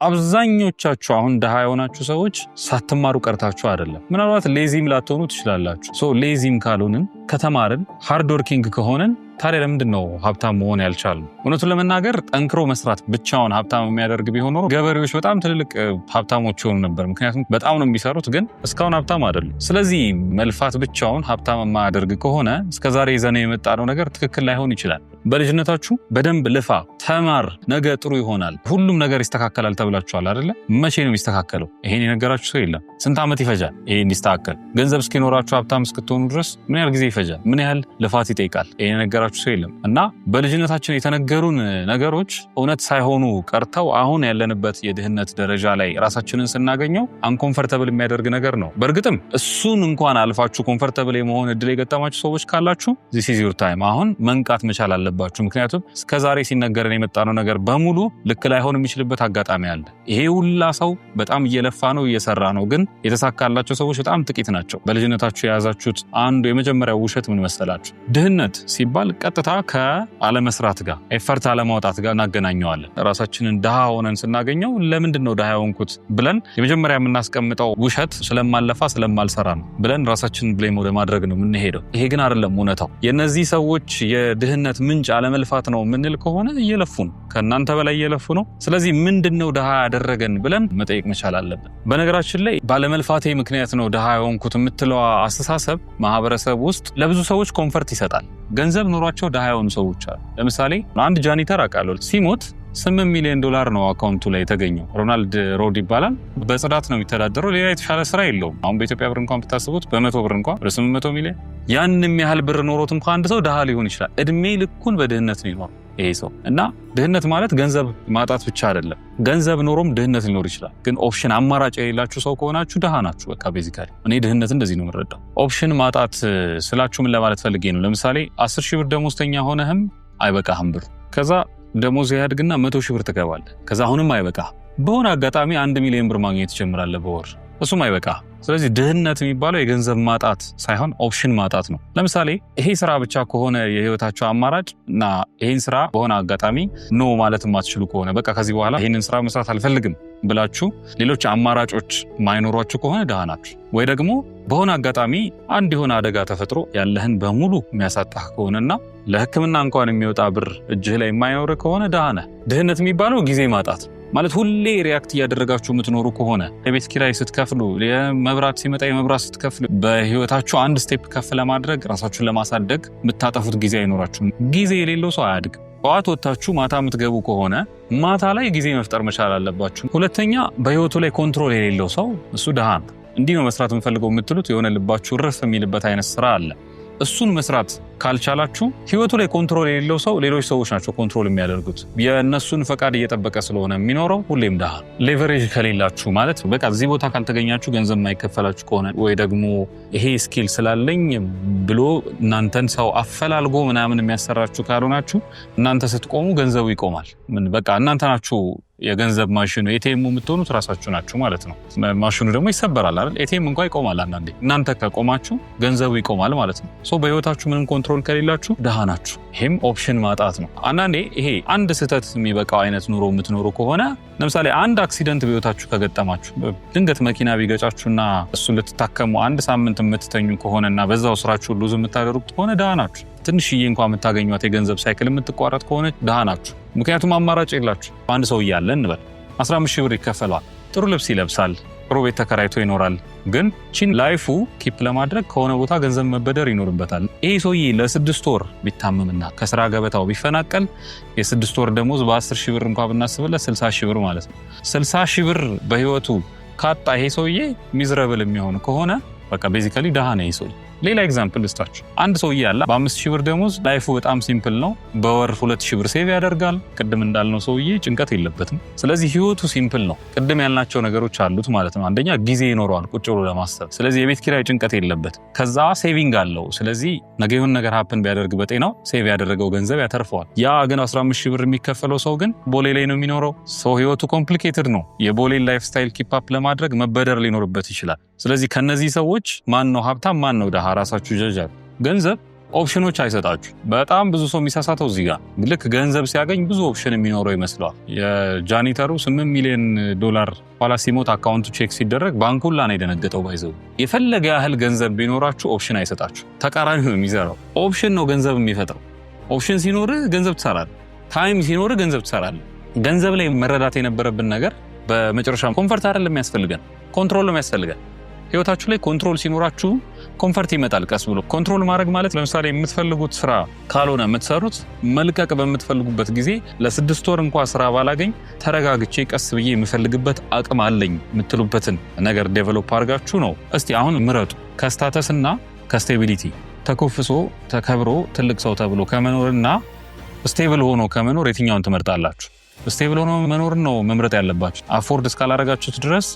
አብዛኞቻችሁ አሁን ድሃ የሆናችሁ ሰዎች ሳትማሩ ቀርታችሁ አይደለም። ምናልባት lazy ም ላትሆኑ ትችላላችሁ። So lazy ም ካልሆንን፣ ከተማርን፣ hard working ከሆንን ታዲያ ለምንድን ነው ሀብታም መሆን ያልቻልነው? እውነቱን ለመናገር ጠንክሮ መስራት ብቻውን ሀብታም የሚያደርግ ቢሆን ኖሮ ገበሬዎች በጣም ትልልቅ ሀብታሞች ይሆኑ ነበር። ምክንያቱም በጣም ነው የሚሰሩት፣ ግን እስካሁን ሀብታም አይደሉም። ስለዚህ መልፋት ብቻውን ሀብታም የማያደርግ ከሆነ እስከዛሬ ይዘነው የመጣነው ነገር ትክክል ላይሆን ይችላል። በልጅነታችሁ በደንብ ልፋ፣ ተማር፣ ነገ ጥሩ ይሆናል፣ ሁሉም ነገር ይስተካከላል ተብላችኋል አይደለ? መቼ ነው የሚስተካከለው? ይሄን የነገራችሁ ሰው የለም። ስንት ዓመት ይፈጃል ይሄ እንዲስተካከል? ገንዘብ እስኪኖራችሁ፣ ሀብታም እስክትሆኑ ድረስ ምን ያህል ጊዜ ይፈጃል? ምን ያህል ልፋት ይጠይቃል? ይሄን የነገራችሁ ሰው የለም። እና በልጅነታችን የተነገሩን ነገሮች እውነት ሳይሆኑ ቀርተው አሁን ያለንበት የድህነት ደረጃ ላይ ራሳችንን ስናገኘው uncomfortable የሚያደርግ ነገር ነው። በእርግጥም እሱን እንኳን አልፋችሁ comfortable የመሆን እድል የገጠማችሁ ሰዎች ካላችሁ this is your time። አሁን መንቃት መቻል አለባችሁ። ምክንያቱም እስከዛሬ ሲነገረን የመጣነው ነገር በሙሉ ልክ ላይሆን የሚችልበት አጋጣሚ አለ። ይሄ ሁላ ሰው በጣም እየለፋ ነው፣ እየሰራ ነው፣ ግን የተሳካላቸው ሰዎች በጣም ጥቂት ናቸው። በልጅነታችሁ የያዛችሁት አንዱ የመጀመሪያው ውሸት ምን መሰላችሁ? ድህነት ሲባል ቀጥታ ከአለመስራት ጋር፣ effort አለማውጣት ጋር እናገናኘዋለን። ራሳችንን ድሃ ሆነን ስናገኘው ለምንድን ነው ድሃ የሆንኩት ብለን የመጀመሪያ የምናስቀምጠው ውሸት ስለማለፋ፣ ስለማልሰራ ነው ብለን ራሳችንን blame ወደ ማድረግ ነው የምንሄደው። ይሄ ግን አይደለም እውነታው። የእነዚህ ሰዎች የድህነት ምንጭ አለመልፋት ነው የምንል ከሆነ እየለፉ ነው፣ ከእናንተ በላይ እየለፉ ነው። ስለዚህ ምንድን ነው ድሃ ያደረገን ብለን መጠየቅ መቻል አለብን። በነገራችን ላይ ባለመልፋቴ ምክንያት ነው ድሃ የሆንኩት የምትለዋ አስተሳሰብ ማህበረሰብ ውስጥ ለብዙ ሰዎች comfort ይሰጣል። ገንዘብ ኖሯቸው ድሃ የሆኑ ሰዎች አሉ። ለምሳሌ አንድ janitor አውቃለሁ። ሲሞት 8 ሚሊዮን ዶላር ነው አካውንቱ ላይ የተገኘው። ሮናልድ ሮድ ይባላል። በጽዳት ነው የሚተዳደረው። ሌላ የተሻለ ስራ የለውም። አሁን በኢትዮጵያ ብር እንኳን ብታስቡት በ100 ብር እንኳን ወደ 800 ሚሊዮን፣ ያንም ያህል ብር ኖሮት እንኳን አንድ ሰው ድሃ ሊሆን ይችላል። እድሜ ልኩን በድህነት ነው ይኖረው ይሄ ሰው። እና ድህነት ማለት ገንዘብ ማጣት ብቻ አይደለም። ገንዘብ ኖሮም ድህነት ሊኖር ይችላል። ግን option፣ አማራጭ የሌላችሁ ሰው ከሆናችሁ ድሃ ናችሁ። በቃ basically እኔ ድህነት እንደዚህ ነው የምረዳው። Option ማጣት ስላችሁ ምን ለማለት ፈልጌ ነው? ለምሳሌ 10,000 ብር ደሞዝተኛ ሆነህም አይበቃህም ብሩ። ከዛ ደሞዝ ያድግና 100,000 ብር ትገባለህ። ከዛ አሁንም አይበቃህ። በሆነ አጋጣሚ 1 ሚሊዮን ብር ማግኘት ትጀምራለህ በወር፣ እሱም አይበቃህ። ስለዚህ ድህነት የሚባለው የገንዘብ ማጣት ሳይሆን option ማጣት ነው። ለምሳሌ ይሄ ስራ ብቻ ከሆነ የህይወታችሁ አማራጭ እና ይሄን ስራ በሆነ አጋጣሚ no ማለት የማትችሉ ከሆነ፣ በቃ ከዚህ በኋላ ይሄንን ስራ መስራት አልፈልግም ብላችሁ ሌሎች አማራጮች ማይኖሯችሁ ከሆነ ድሃ ናችሁ። ወይ ደግሞ በሆነ አጋጣሚ አንድ የሆነ አደጋ ተፈጥሮ ያለህን በሙሉ የሚያሳጣህ ከሆነና ለሕክምና እንኳን የሚወጣ ብር እጅህ ላይ የማይኖር ከሆነ ድሃ ነህ። ድህነት የሚባለው ጊዜ ማጣት ማለት ሁሌ react እያደረጋችሁ የምትኖሩ ከሆነ፣ የቤት ኪራይ ስትከፍሉ፣ የመብራት ሲመጣ የመብራት ስትከፍሉ፣ በህይወታችሁ አንድ step ከፍ ለማድረግ፣ ራሳችሁን ለማሳደግ የምታጠፉት ጊዜ አይኖራችሁም። ጊዜ የሌለው ሰው አያድግም። ጠዋት ወጥታችሁ ማታ የምትገቡ ከሆነ ማታ ላይ ጊዜ መፍጠር መቻል አለባችሁ። ሁለተኛ፣ በህይወቱ ላይ control የሌለው ሰው እሱ ድሃ ነው። እንዲህ ነው መስራት የምፈልገው የምትሉት የሆነ ልባችሁ እርፍ የሚልበት አይነት ስራ አለ። እሱን መስራት ካልቻላችሁ፣ ህይወቱ ላይ control የሌለው ሰው፣ ሌሎች ሰዎች ናቸው control የሚያደርጉት። የእነሱን ፈቃድ እየጠበቀ ስለሆነ የሚኖረው ሁሌም ድሃ። Leverage ከሌላችሁ፣ ማለት በቃ እዚህ ቦታ ካልተገኛችሁ ገንዘብ የማይከፈላችሁ ከሆነ፣ ወይ ደግሞ ይሄ skill ስላለኝ ብሎ እናንተን ሰው አፈላልጎ ምናምን የሚያሰራችሁ ካልሆናችሁ እናንተ ስትቆሙ ገንዘቡ ይቆማል። ምን በቃ እናንተ ናችሁ የገንዘብ ማሽኑ፣ ATM ኡ የምትሆኑት ራሳችሁ ናችሁ ማለት ነው። ማሽኑ ደግሞ ይሰበራል አይደል? ATM እንኳ ይቆማል አንዳንዴ። እናንተ ከቆማችሁ ገንዘቡ ይቆማል ማለት ነው። So በህይወታችሁ ምንም control ከሌላችሁ ድሃ ናችሁ። ይሄም option ማጣት ነው። አንዳንዴ ይሄ አንድ ስህተት የሚበቃው አይነት ኑሮ የምትኖሩ ከሆነ፣ ለምሳሌ አንድ accident በህይወታችሁ ከገጠማችሁ፣ ድንገት መኪና ቢገጫችሁና እሱን ልትታከሙ አንድ ሳምንት የምትተኙ ከሆነና በዛው ስራችሁ lose የምታደርጉት ከሆነ ድሃ ናችሁ። ትንሽዬ እንኳ የምታገኟት የገንዘብ cycle የምትቋረጥ ከሆነ ድሃ ናችሁ። ምክንያቱም አማራጭ የላችሁ። አንድ ሰው እያለ እንበል 15 ሺህ ብር ይከፈለዋል። ጥሩ ልብስ ይለብሳል፣ ጥሩ ቤት ተከራይቶ ይኖራል። ግን ቺን life ኡ keep ለማድረግ ከሆነ ቦታ ገንዘብ መበደር ይኖርበታል። ይሄ ሰውዬ ለ6 ወር ቢታመምና ከስራ ገበታው ቢፈናቀል የ6 ወር ደሞዝ በ10 ሺህ ብር እንኳ ብናስብለት 60 ሺህ ብር ማለት ነው። 60 ሺህ ብር በህይወቱ ካጣ ይሄ ሰውዬ miserable የሚሆን ከሆነ በቃ basically ድሃ ነው ይሄ ሰውዬ። ሌላ example ልስጣችሁ። አንድ ሰውዬ አለ፣ በ5,000 ብር ደሞዝ life ኡ በጣም simple ነው። በወር 2,000 ብር save ያደርጋል። ቅድም እንዳልነው ሰውዬ ጭንቀት የለበትም። ስለዚህ ህይወቱ simple ነው። ቅድም ያልናቸው ነገሮች አሉት ማለት ነው። አንደኛ ጊዜ ይኖረዋል ቁጭ ብሎ ለማሰብ። ስለዚህ የቤት ኪራይ ጭንቀት የለበትም። ከዛ saving አለው። ስለዚህ ነገ የሆነ ነገር happen ቢያደርግ በጤናው save ያደረገው ገንዘብ ያተርፈዋል። ያ ግን 15 ሺህ ብር የሚከፈለው ሰው ግን ቦሌ ላይ ነው የሚኖረው። So ህይወቱ complicated ነው። የቦሌን lifestyle keep up ለማድረግ መበደር ሊኖርበት ይችላል። ስለዚህ ከነዚህ ሰዎች ማን ነው ሀብታም፣ ማን ነው ድሃ? ራሳችሁ ጀጃል። ገንዘብ ኦፕሽኖች አይሰጣችሁ። በጣም ብዙ ሰው የሚሳሳተው እዚህ ጋር፣ ልክ ገንዘብ ሲያገኝ ብዙ option የሚኖረው ይመስለዋል። የ janitor ኡ 8 ሚሊዮን ዶላር ኋላ ሲሞት account ኡ check ሲደረግ ባንኩ ሁላ ነው የደነገጠው። By the way፣ የፈለገ ያህል ገንዘብ ቢኖራችሁ option አይሰጣችሁ። ተቃራኒ ነው የሚሰራው። Option ነው ገንዘብ የሚፈጥረው። Option ሲኖርህ ገንዘብ ትሰራለህ። Time ሲኖርህ ገንዘብ ትሰራለህ። ገንዘብ ላይ መረዳት የነበረብን ነገር በመጨረሻ comfort አይደለም የሚያስፈልገን፣ control ነው የሚያስፈልገን። ህይወታችሁ ላይ control ሲኖራችሁ comfort ይመጣል ቀስ ብሎ። Control ማድረግ ማለት ለምሳሌ የምትፈልጉት ስራ ካልሆነ የምትሰሩት መልቀቅ በምትፈልጉበት ጊዜ ለ6 ወር እንኳ ስራ ባላገኝ ተረጋግቼ ቀስ ብዬ የምፈልግበት አቅም አለኝ የምትሉበትን ነገር develop አድርጋችሁ ነው። እስቲ አሁን ምረጡ። ከ status እና ከ stability፣ ተኮፍሶ ተከብሮ ትልቅ ሰው ተብሎ ከመኖርና stable ሆኖ ከመኖር የትኛውን ትመርጣላችሁ? Stable ሆኖ መኖር ነው መምረጥ ያለባችሁ። Afford እስካላረጋችሁት ድረስ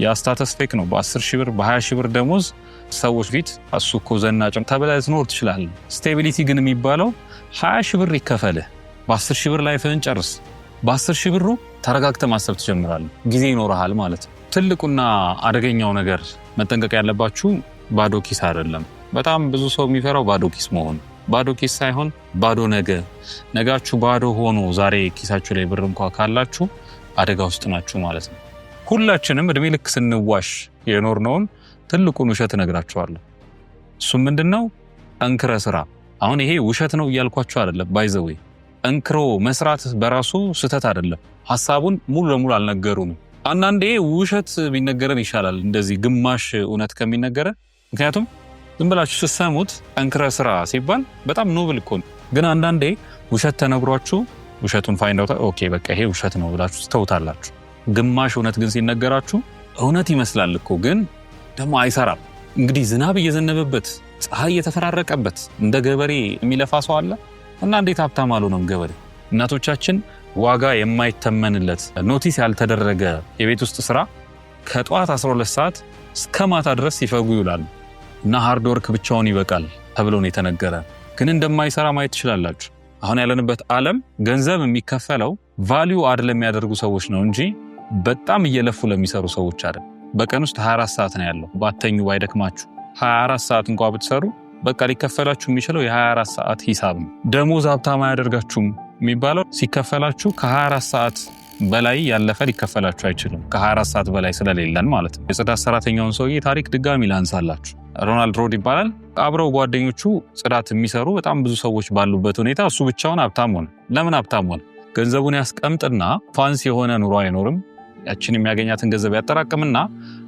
ያ status fake ነው። በ10 ሺህ ብር፣ በ20 ሺህ ብር ደሞዝ ሰዎች ፊት እሱ እኮ ዘናጭ ተብለህ ትኖር ትችላለህ። Stability ግን የሚባለው 20 ሺህ ብር ይከፈልህ፣ በ10 ሺህ ብር life ህን ጨርስ። በ10 ሺህ ብሩ ተረጋግተህ ማሰብ ትጀምራለህ። ጊዜ ይኖርሃል ማለት ነው። ትልቁና አደገኛው ነገር መጠንቀቅ ያለባችሁ ባዶ ኪስ አይደለም። በጣም ብዙ ሰው የሚፈራው ባዶ ኪስ መሆን፣ ባዶ ኪስ ሳይሆን ባዶ ነገ። ነጋችሁ ባዶ ሆኖ ዛሬ ኪሳችሁ ላይ ብር እንኳ ካላችሁ አደጋ ውስጥ ናችሁ ማለት ነው። ሁላችንም እድሜ ልክ ስንዋሽ የኖርነውን ትልቁን ውሸት እነግራችኋለሁ። እሱም ምንድን ነው? ጠንክረህ ስራ። አሁን ይሄ ውሸት ነው እያልኳችሁ አይደለም። By the way፣ ጠንክሮ መስራት በራሱ ስህተት አይደለም። ሀሳቡን ሙሉ ለሙሉ አልነገሩንም። አንዳንዴ ውሸት ቢነገረን ይሻላል እንደዚህ ግማሽ እውነት ከሚነገረን። ምክንያቱም ዝም ብላችሁ ስትሰሙት ጠንክረህ ስራ ሲባል በጣም noble እኮ ነው። ግን አንዳንዴ ውሸት ተነግሯችሁ ውሸቱን find out፣ okay በቃ ይሄ ውሸት ነው ብላችሁ ትተውታላችሁ። ግማሽ እውነት ግን ሲነገራችሁ እውነት ይመስላል እኮ፣ ግን ደግሞ አይሰራም። እንግዲህ ዝናብ እየዘነበበት፣ ፀሐይ እየተፈራረቀበት እንደ ገበሬ የሚለፋ ሰው አለ እና እንዴት ሀብታም አልሆነም ገበሬ? እናቶቻችን ዋጋ የማይተመንለት notice ያልተደረገ የቤት ውስጥ ስራ ከጠዋት 12 ሰዓት እስከ ማታ ድረስ ሲፈጉ ይውላሉ እና hard work ብቻውን ይበቃል ተብሎ ነው የተነገረ። ግን እንደማይሰራ ማየት ትችላላችሁ። አሁን ያለንበት ዓለም ገንዘብ የሚከፈለው value add ለሚያደርጉ ሰዎች ነው እንጂ በጣም እየለፉ ለሚሰሩ ሰዎች አይደል። በቀን ውስጥ 24 ሰዓት ነው ያለው። ባትተኙ፣ ባይደክማችሁ 24 ሰዓት እንኳ ብትሰሩ በቃ ሊከፈላችሁ የሚችለው የ24 ሰዓት ሂሳብ ነው። ደሞዝ ሀብታም አያደርጋችሁም የሚባለው ሲከፈላችሁ ከ24 ሰዓት በላይ ያለፈ ሊከፈላችሁ አይችልም። ከ24 ሰዓት በላይ ስለሌለን ማለት ነው። የጽዳት ሰራተኛውን ሰውዬ ታሪክ ድጋሚ ላንሳላችሁ። ሮናልድ ሮድ ይባላል። አብረው ጓደኞቹ ጽዳት የሚሰሩ በጣም ብዙ ሰዎች ባሉበት ሁኔታ እሱ ብቻውን ሀብታም ሆነ። ለምን ሀብታም ሆነ? ገንዘቡን ያስቀምጥና fancy የሆነ ኑሮ አይኖርም። ያችን የሚያገኛትን ገንዘብ ያጠራቅምና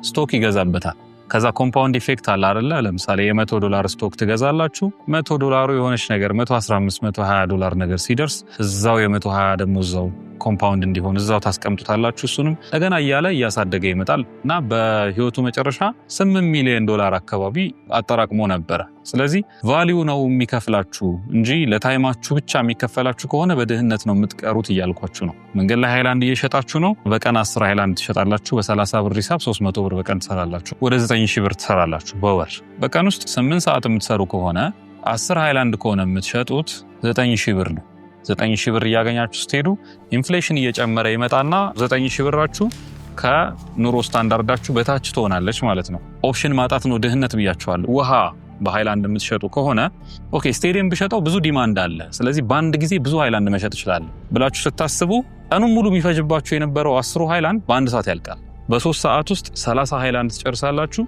stock ይገዛበታል። ከዛ compound effect አለ አይደለ? ለምሳሌ የ100 ዶላር stock ትገዛላችሁ። 100 ዶላሩ የሆነች ነገር 115፣ 120 ዶላር ነገር ሲደርስ እዛው የ120 ደግሞ እዛው compound እንዲሆን እዛው ታስቀምጡታላችሁ። እሱንም እንደገና እያለ እያሳደገ ይመጣል እና በህይወቱ መጨረሻ 8 ሚሊዮን ዶላር አካባቢ አጠራቅሞ ነበረ። ስለዚህ value ነው የሚከፍላችሁ እንጂ ለ time ኣችሁ ብቻ የሚከፈላችሁ ከሆነ በድህነት ነው የምትቀሩት እያልኳችሁ ነው። መንገድ ላይ ሃይላንድ እየሸጣችሁ ነው። በቀን 10 ሃይላንድ ትሸጣላችሁ። በ30 ብር ሂሳብ 300 ብር በቀን ትሰራላችሁ። ወደ 9000 ብር ትሰራላችሁ በወር። በቀን ውስጥ 8 ሰዓት የምትሰሩ ከሆነ፣ 10 ሃይላንድ ከሆነ የምትሸጡት 9000 ብር ነው። 9000 ብር እያገኛችሁ ስትሄዱ inflation እየጨመረ ይመጣና 9000 ብራችሁ ከኑሮ ስታንዳርዳችሁ በታች ትሆናለች ማለት ነው። Option ማጣት ነው ድህነት ብያችኋለሁ። ውሃ በሃይላንድ የምትሸጡ ከሆነ okay ስቴዲየም ብሸጠው ብዙ demand አለ፣ ስለዚህ በአንድ ጊዜ ብዙ ሃይላንድ መሸጥ እችላለሁ ብላችሁ ስታስቡ ቀኑን ሙሉ የሚፈጅባችሁ የነበረው 10ሩ ሃይላንድ በአንድ ሰዓት ያልቃል። በ3 ሰዓት ውስጥ 30 ሃይላንድ ትጨርሳላችሁ።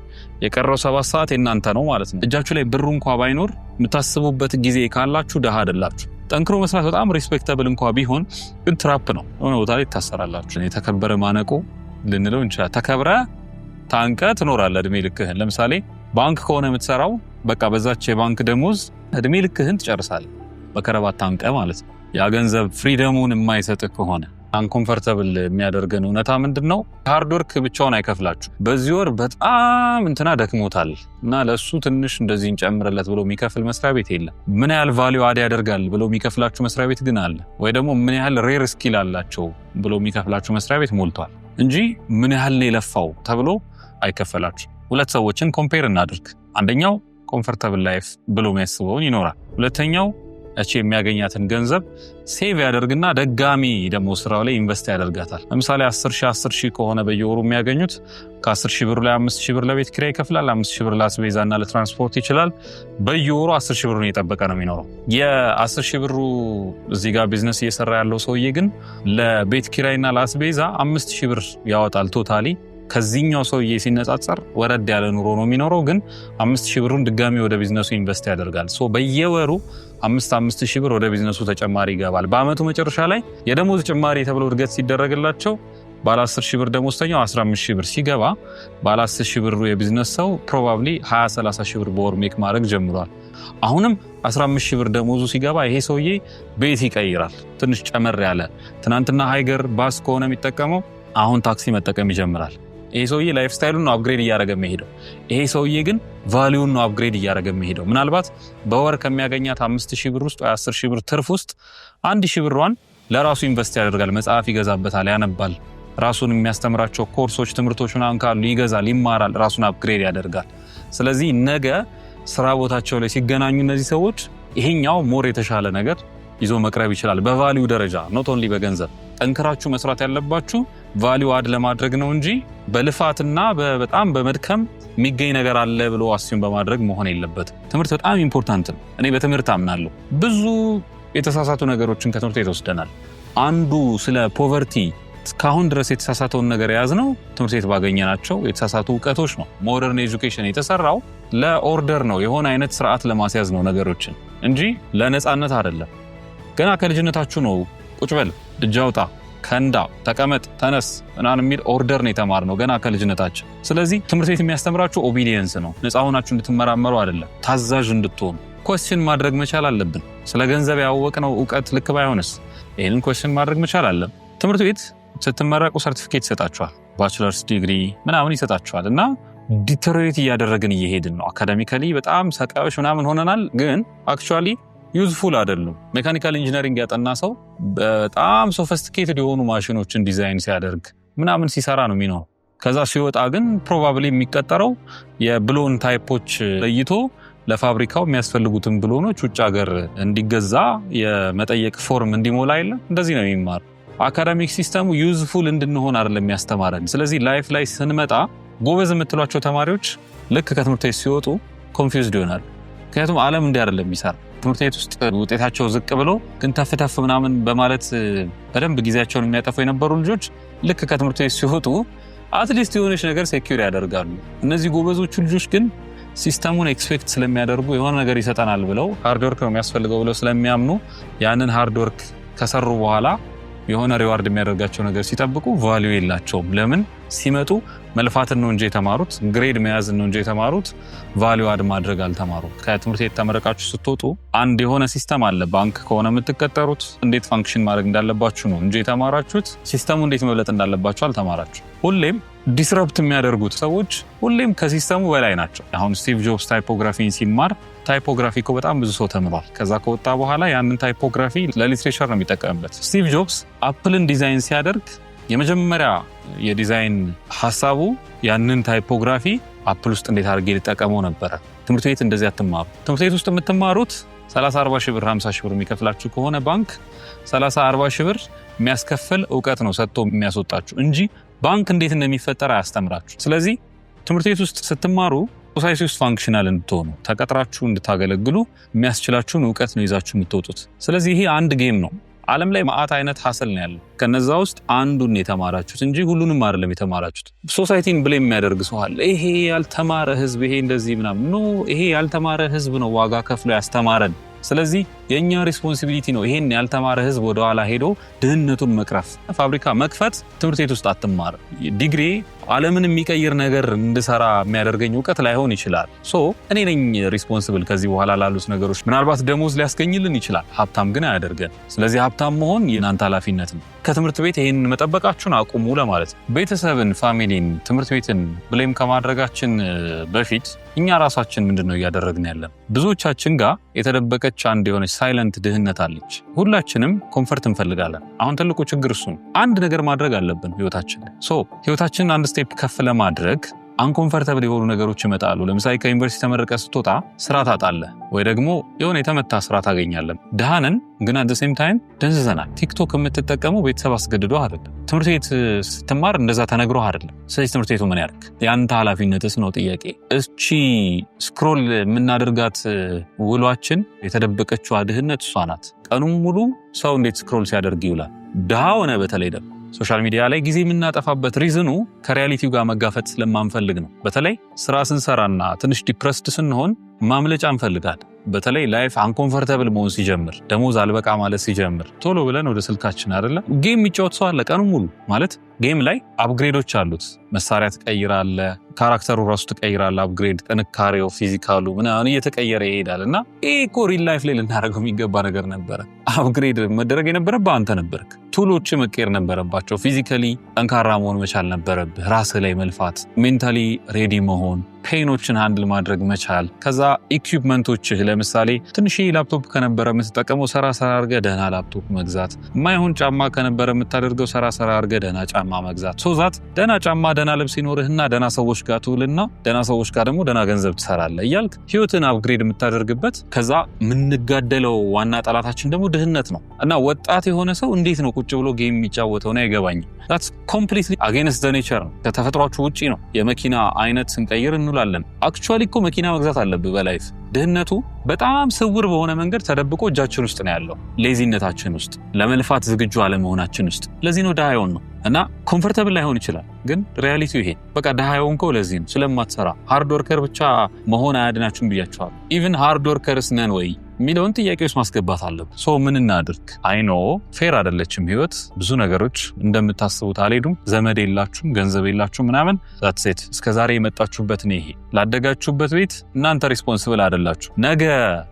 የቀረው 7 ሰዓት የእናንተ ነው ማለት ነው። እጃችሁ ላይ ብሩ እንኳ ባይኖር የምታስቡበት ጊዜ ካላችሁ ድሃ አይደላችሁ። ጠንክሮ መስራት በጣም respectable እንኳ ቢሆን ግን trap ነው። የሆነ ቦታ ላይ ትታሰራላችሁ። የተከበረ ማነቆ ልንለው እንችላለን። ተከብረህ ታንቀህ ትኖራለህ እድሜ ልክህን። ለምሳሌ ባንክ ከሆነ የምትሰራው በቃ በዛች የባንክ ደሞዝ እድሜ ልክህን ትጨርሳለህ። በከረባት ታንቀህ ማለት ነው። ያ ገንዘብ freedom ኡን የማይሰጥህ ከሆነ uncomfortable የሚያደርገን እውነታ ምንድን ነው? Hard work ብቻውን አይከፍላችሁ። በዚህ ወር በጣም እንትና ደክሞታል እና ለእሱ ትንሽ እንደዚህ እንጨምርለት ብሎ የሚከፍል መስሪያ ቤት የለም። ምን ያህል value add ያደርጋል ብሎ የሚከፍላችሁ መስሪያ ቤት ግን አለ። ወይ ደግሞ ምን ያህል rare skill አላቸው ብሎ የሚከፍላችሁ መስሪያ ቤት ሞልቷል እንጂ ምን ያህል ነው የለፋው ተብሎ አይከፈላችሁ። ሁለት ሰዎችን compare እናድርግ። አንደኛው comfortable life ብሎ የሚያስበውን ይኖራል። ሁለተኛው ያቺ የሚያገኛትን ገንዘብ save ያደርግና ደጋሚ ደግሞ ስራው ላይ invest ያደርጋታል። ለምሳሌ 10 ሺህ 10 ሺህ ከሆነ በየወሩ የሚያገኙት፣ ከ10 ሺህ ብሩ ላይ 5 ሺህ ብር ለቤት ኪራይ ይከፍላል። 5 ሺህ ብር ለአስቤዛና ለትራንስፖርት ይችላል። በየወሩ 10 ሺህ ብሩን እየጠበቀ ነው የሚኖረው። የ10 ሺህ ብሩ እዚህ ጋር ቢዝነስ እየሰራ ያለው ሰውዬ ግን ለቤት ኪራይና ለአስቤዛ 5 ሺህ ብር ያወጣል totally። ከዚህኛው ሰውዬ ሲነጻጸር ወረድ ያለ ኑሮ ነው የሚኖረው፣ ግን 5,000 ብሩን ድጋሚ ወደ ቢዝነሱ invest ያደርጋል። So በየወሩ 5 5 ሺህ ብር ወደ ቢዝነሱ ተጨማሪ ይገባል። በአመቱ መጨረሻ ላይ የደሞዝ ጭማሪ ተብሎ እድገት ሲደረግላቸው ባለ 10 ሺህ ብር ደሞዝተኛው 15 ሺህ ብር ሲገባ፣ ባለ 10 ሺህ ብሩ የቢዝነስ ሰው probably 20 30 ሺህ ብር በወር make ማድረግ ጀምሯል። አሁንም 15 ሺህ ብር ደሞዙ ሲገባ ይሄ ሰውዬ ቤት ይቀይራል። ትንሽ ጨመር ያለ፣ ትናንትና ሃይገር ባስ ከሆነ የሚጠቀመው አሁን ታክሲ መጠቀም ይጀምራል። ይሄ ሰውዬ lifestyle ኡን ነው upgrade እያደረገ የሚሄደው። ይሄ ሰውዬ ግን value ን ነው upgrade እያደረገ የሚሄደው። ምናልባት በወር ከሚያገኛት 5,000 ብር ውስጥ ወይ 10,000 ብር ትርፍ ውስጥ 1,000 ብሯን ለራሱ invest ያደርጋል። መጽሐፍ ይገዛበታል፣ ያነባል። ራሱን የሚያስተምራቸው ኮርሶች፣ ትምህርቶች ምናምን ካሉ ይገዛል፣ ይማራል፣ ራሱን upgrade ያደርጋል። ስለዚህ ነገ ስራ ቦታቸው ላይ ሲገናኙ እነዚህ ሰዎች ይሄኛው more የተሻለ ነገር ይዞ መቅረብ ይችላል። በ value ደረጃ፣ not only በገንዘብ። ጠንክራችሁ መስራት ያለባችሁ value add ለማድረግ ነው እንጂ በልፋትና በጣም በመድከም የሚገኝ ነገር አለ ብሎ assume በማድረግ መሆን የለበትም። ትምህርት በጣም important ነው። እኔ በትምህርት አምናለሁ። ብዙ የተሳሳቱ ነገሮችን ከትምህርት ቤት ወስደናል። አንዱ ስለ poverty እስካሁን ድረስ የተሳሳተውን ነገር የያዝነው ትምህርት ቤት ባገኘናቸው የተሳሳቱ እውቀቶች ነው። Modern education የተሰራው ለ order ነው፣ የሆነ አይነት ስርዓት ለማስያዝ ነው ነገሮችን እንጂ ለነፃነት አይደለም። ገና ከልጅነታችሁ ነው ቁጭ በል፣ እጅ አውጣ፣ ከንዳ፣ ተቀመጥ፣ ተነስ ምናምን የሚል order ነው የተማርነው ገና ከልጅነታችን። ስለዚህ ትምህርት ቤት የሚያስተምራችሁ obedience ነው። ነፃ ሆናችሁ እንድትመራመሩ አይደለም፣ ታዛዥ እንድትሆኑ። Question ማድረግ መቻል አለብን። ስለ ገንዘብ ያወቅነው እውቀት ልክ ባይሆንስ ይህንን question ማድረግ መቻል አለብን። ትምህርት ቤት ስትመረቁ ሰርቲፊኬት ይሰጣችኋል፣ bachelor's degree ምናምን ይሰጣችኋል እና deteriorate እያደረግን እየሄድን ነው። Academically በጣም ሰቃዮች ምናምን ሆነናል፣ ግን actually useful አይደሉም። Mechanical engineering ያጠና ሰው በጣም sophisticated የሆኑ ማሽኖችን ዲዛይን ሲያደርግ ምናምን ሲሰራ ነው የሚኖረው። ከዛ ሲወጣ ግን probably የሚቀጠረው የብሎን type ኦች ለይቶ ለፋብሪካው የሚያስፈልጉትን ብሎኖች ውጭ ሀገር እንዲገዛ የመጠየቅ form እንዲሞላ የለም፣ እንደዚህ ነው የሚማር። Academic system ኡ useful እንድንሆን አይደለም የሚያስተማረን። ስለዚህ life ላይ ስንመጣ ጎበዝ የምትሏቸው ተማሪዎች ልክ ከትምህርት ቤት ሲወጡ confused ይሆናል። ምክንያቱም ዓለም እንዲህ አይደለም የሚሰራ። ትምህርት ቤት ውስጥ ውጤታቸው ዝቅ ብሎ ግን ተፍ ተፍ ምናምን በማለት በደንብ ጊዜያቸውን የሚያጠፉ የነበሩ ልጆች ልክ ከትምህርት ቤት ሲወጡ at least የሆነች ነገር secure ያደርጋሉ። እነዚህ ጎበዞቹ ልጆች ግን system ኡን expect ስለሚያደርጉ፣ የሆነ ነገር ይሰጠናል ብለው፣ hard work ነው የሚያስፈልገው ብለው ስለሚያምኑ፣ ያንን hard work ከሰሩ በኋላ የሆነ reward የሚያደርጋቸው ነገር ሲጠብቁ value የላቸውም። ለምን? ሲመጡ መልፋትን ነው እንጂ የተማሩት፣ grade መያዝን ነው እንጂ የተማሩት፣ value add ማድረግ አልተማሩም። ከትምህርት ቤት ተመረቃችሁ ስትወጡ አንድ የሆነ system አለ። ባንክ ከሆነ የምትቀጠሩት እንዴት function ማድረግ እንዳለባችሁ ነው እንጂ የተማራችሁት system ኡ እንዴት መብለጥ እንዳለባችሁ አልተማራችሁ። ሁሌም disrupt የሚያደርጉት ሰዎች ሁሌም ከ system ኡ በላይ ናቸው። አሁን ስቲቭ ጆብስ typography ን ሲማር፣ typography እኮ በጣም ብዙ ሰው ተምሯል። ከዛ ከወጣ በኋላ ያንን typography ለ literature ነው የሚጠቀምበት። ስቲቭ ጆብስ አፕልን ዲዛይን ሲያደርግ የመጀመሪያ የዲዛይን ሀሳቡ ያንን typography አፕል ውስጥ እንዴት አድርጌ ልጠቀመው ነበረ። ትምህርት ቤት እንደዚህ አትማሩ። ትምህርት ቤት ውስጥ የምትማሩት 30 40 ሺህ ብር፣ 50 ሺህ ብር የሚከፍላችሁ ከሆነ ባንክ 30 40 ሺህ ብር የሚያስከፍል እውቀት ነው ሰጥቶ የሚያስወጣችሁ እንጂ ባንክ እንዴት እንደሚፈጠር አያስተምራችሁ። ስለዚህ ትምህርት ቤት ውስጥ ስትማሩ society ውስጥ functional እንድትሆኑ፣ ተቀጥራችሁ እንድታገለግሉ የሚያስችላችሁን እውቀት ነው ይዛችሁ የምትወጡት። ስለዚህ ይሄ አንድ game ነው። ዓለም ላይ መዓት አይነት hustle ነው ያለው። ከነዛ ውስጥ አንዱን የተማራችሁት እንጂ ሁሉንም አይደለም የተማራችሁት። Society ን blame የሚያደርግ ሰው አለ። ይሄ ያልተማረ ህዝብ፣ ይሄ እንደዚህ ምናምን። No፣ ይሄ ያልተማረ ህዝብ ነው ዋጋ ከፍሎ ያስተማረን። ስለዚህ የእኛ responsibility ነው ይሄን ያልተማረ ህዝብ ወደኋላ ሄዶ ድህነቱን መቅረፍ፣ ፋብሪካ መክፈት። ትምህርት ቤት ውስጥ አትማር። ዲግሪ ዓለምን የሚቀይር ነገር እንድሰራ የሚያደርገኝ እውቀት ላይሆን ይችላል። So እኔ ነኝ responsible ከዚህ በኋላ ላሉት ነገሮች። ምናልባት ደሞዝ ሊያስገኝልን ይችላል፣ ሀብታም ግን አያደርገን። ስለዚህ ሀብታም መሆን የእናንተ ኃላፊነት ነው። ከትምህርት ቤት ይህን መጠበቃችሁን አቁሙ ለማለት ነው። ቤተሰብን፣ family ን፣ ትምህርት ቤትን blame ከማድረጋችን በፊት እኛ ራሳችን ምንድን ነው እያደረግን ያለን? ብዙዎቻችን ጋር የተደበቀች አንድ የሆነች silent ድህነት አለች። ሁላችንም comfort እንፈልጋለን። አሁን ትልቁ ችግር እሱ ነው። አንድ ነገር ማድረግ አለብን ህይወታችን። So ህይወታችንን አንድ step ከፍ ለማድረግ Uncomfortable የሆኑ ነገሮች ይመጣሉ። ለምሳሌ ከዩኒቨርሲቲ ተመርቀህ ስትወጣ ስራ ታጣለህ፣ ወይ ደግሞ የሆነ የተመታ ስራ ታገኛለህ። ድሃ ነን ግን at same time ደንዝዘናል። ቲክቶክ የምትጠቀመው ቤተሰብ አስገድዶ አይደለም። ትምህርት ቤት ስትማር እንደዛ ተነግሮ አይደለም። ስለዚህ ትምህርት ቤቱ ምን ያደርግ? የአንተ ኃላፊነትስ ነው ጥያቄ። እቺ scroll የምናደርጋት ውሏችን የተደበቀችዋ ድህነት እሷ ናት። ቀኑን ሙሉ ሰው እንዴት scroll ሲያደርግ ይውላል? ድሃ ሆነ በተለይ ደግሞ social media ላይ ጊዜ የምናጠፋበት reason ኑ ከ reality ው ጋር መጋፈጥ ስለማንፈልግ ነው። በተለይ ስራ ስንሰራና ትንሽ depressed ስንሆን ማምለጫ እንፈልጋለን። በተለይ life uncomfortable መሆን ሲጀምር፣ ደሞዝ አልበቃ ማለት ሲጀምር ቶሎ ብለን ወደ ስልካችን አይደለ። Game የሚጫወት ሰው አለ ቀኑ ሙሉ። ማለት game ላይ upgrade ኦች አሉት። መሳሪያ ትቀይራለህ፣ character ኡ ራሱ ትቀይራለህ። Upgrade ጥንካሬው፣ physical ኡ ምናምን እየተቀየረ ይሄዳል። እና ይህ እኮ real life ላይ ልናደርገው የሚገባ ነገር ነበረ። Upgrade መደረግ የነበረብህ አንተ ነበርክ። Tool ኦች መቀየር ነበረባቸው። Physically ጠንካራ መሆን መቻል ነበረብህ። ራስህ ላይ መልፋት፣ mentally ready መሆን፣ pain ኦችን handle ማድረግ መቻል። ከዛ equipment ኦችህ ለምሳሌ ትንሽ ላፕቶፕ ከነበረ የምትጠቀመው ሰራ ሰራ አድርገህ ደህና ላፕቶፕ መግዛት፣ የማይሆን ጫማ ከነበረ የምታደርገው ሰራ ሰራ አድርገህ ደህና ጫማ መግዛት። So that ደህና ጫማ፣ ደህና ልብስ ይኖርህና ደህና ሰዎች ጋር ትውልና ደህና ሰዎች ጋር ደግሞ ደህና ገንዘብ ትሰራለህ እያልክ ህይወትን upgrade የምታደርግበት። ከዛ የምንጋደለው ዋና ጠላታችን ደግሞ ድህነት ነው። እና ወጣት የሆነ ሰው እንዴት ነው ቁጭ ብሎ game የሚጫወተው ነው አይገባኝም። That's completely against the nature ነው፣ ከተፈጥሯችሁ ውጪ ነው። የመኪና አይነት ስንቀይር እንውላለን። Actually እኮ መኪና መግዛት አለብህ በ life። ድህነቱ በጣም ስውር በሆነ መንገድ ተደብቆ እጃችን ውስጥ ነው ያለው፣ lazy ነታችን ውስጥ፣ ለመልፋት ዝግጁ አለመሆናችን ውስጥ። ለዚህ ነው ድሃ የሆንነው። እና comfortable ላይሆን ይችላል፣ ግን reality ው ይሄ በቃ ድሃ የሆንከው ለዚህ ነው፣ ስለማትሰራ። Hard worker ብቻ መሆን አያድናችሁም ብያችኋለሁ። Even hard workers ነን ወይ የሚለውን ጥያቄ ውስጥ ማስገባት አለብን። So ምን እናድርግ? I know fair አይደለችም ህይወት። ብዙ ነገሮች እንደምታስቡት አልሄዱም። ዘመድ የላችሁም፣ ገንዘብ የላችሁም ምናምን፣ that's it። እስከ ዛሬ የመጣችሁበት ነው ይሄ። ላደጋችሁበት ቤት እናንተ responsible አይደላችሁ። ነገ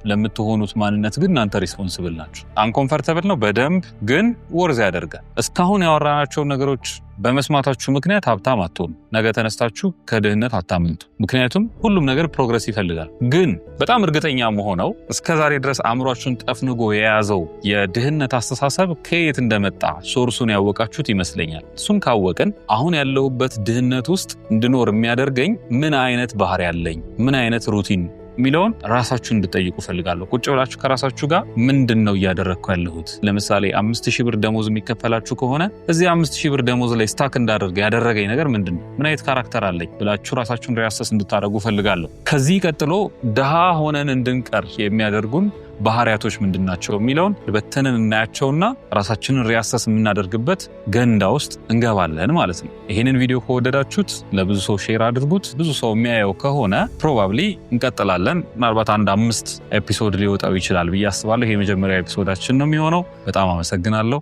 ለምትሆኑት ማንነት ግን እናንተ responsible ናችሁ። Uncomfortable ነው በደንብ፣ ግን worth ያደርጋል። እስካሁን ያወራናቸውን ነገሮች በመስማታችሁ ምክንያት ሀብታም አትሆኑ። ነገ ተነስታችሁ ከድህነት አታመልጡ። ምክንያቱም ሁሉም ነገር progress ይፈልጋል። ግን በጣም እርግጠኛ የምሆነው እስከ ዛሬ ድረስ አእምሯችሁን ጠፍንጎ የያዘው የድህነት አስተሳሰብ ከየት እንደመጣ source ኡን ያወቃችሁት ይመስለኛል። እሱን ካወቅን አሁን ያለሁበት ድህነት ውስጥ እንድኖር የሚያደርገኝ ምን አይነት ባህሪ ያለኝ፣ ምን አይነት routine የሚለውን ራሳችሁን እንድጠይቁ እፈልጋለሁ። ቁጭ ብላችሁ ከራሳችሁ ጋር ምንድን ነው እያደረግኩ ያለሁት? ለምሳሌ 5,000 ብር ደሞዝ የሚከፈላችሁ ከሆነ እዚህ 5,000 ብር ደሞዝ ላይ stuck እንዳደርግ ያደረገኝ ነገር ምንድን ነው? ምን አይነት character አለኝ ብላችሁ ራሳችሁን reassess እንድታደርጉ እፈልጋለሁ። ከዚህ ቀጥሎ ድሃ ሆነን እንድንቀር የሚያደርጉን ባህሪያቶች ምንድን ናቸው የሚለውን በተንን እናያቸውና ራሳችንን reassess የምናደርግበት ገንዳ ውስጥ እንገባለን ማለት ነው። ይህንን ቪዲዮ ከወደዳችሁት ለብዙ ሰው share አድርጉት። ብዙ ሰው የሚያየው ከሆነ probably እንቀጥላለን። ምናልባት አንድ አምስት episode ሊወጣው ይችላል ብዬ አስባለሁ። ይሄ የመጀመሪያ episode ኣችን ነው የሚሆነው። በጣም አመሰግናለሁ።